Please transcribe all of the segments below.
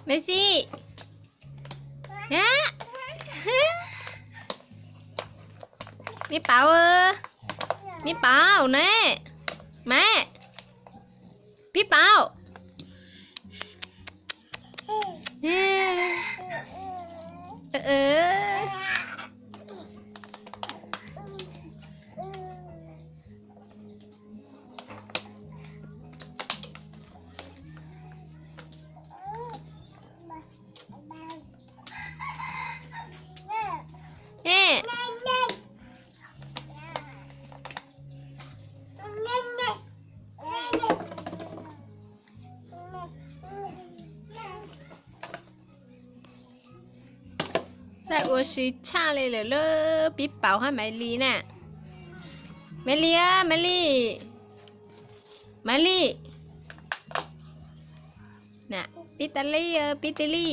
Maiv Xis, a, Mib Pauv, Mib Pauv ne, Maiv, Pib Pauv. Txawj ua si tshaj li lawm lauj, Pib Pauv hab Maiv Lis na. Maiv Lis, Maiv Lis, Maiv Lis. Pib tas li, Pib tas li.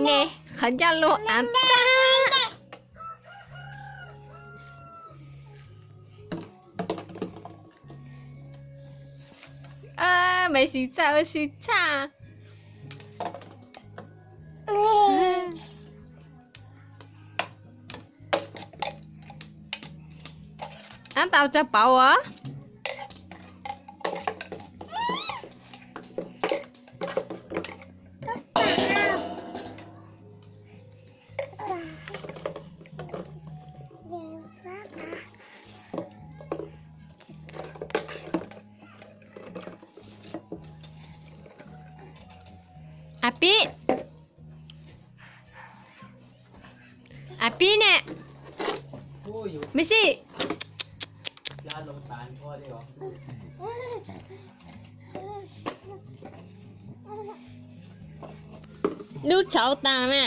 Ne, qhov ncauj luaj av tag. Maiv Xis txawj ua si tshaj. Ab, tau tso pauv as. A Pib, a Pib ne, Maiv Xis. Lub tshauv tas na.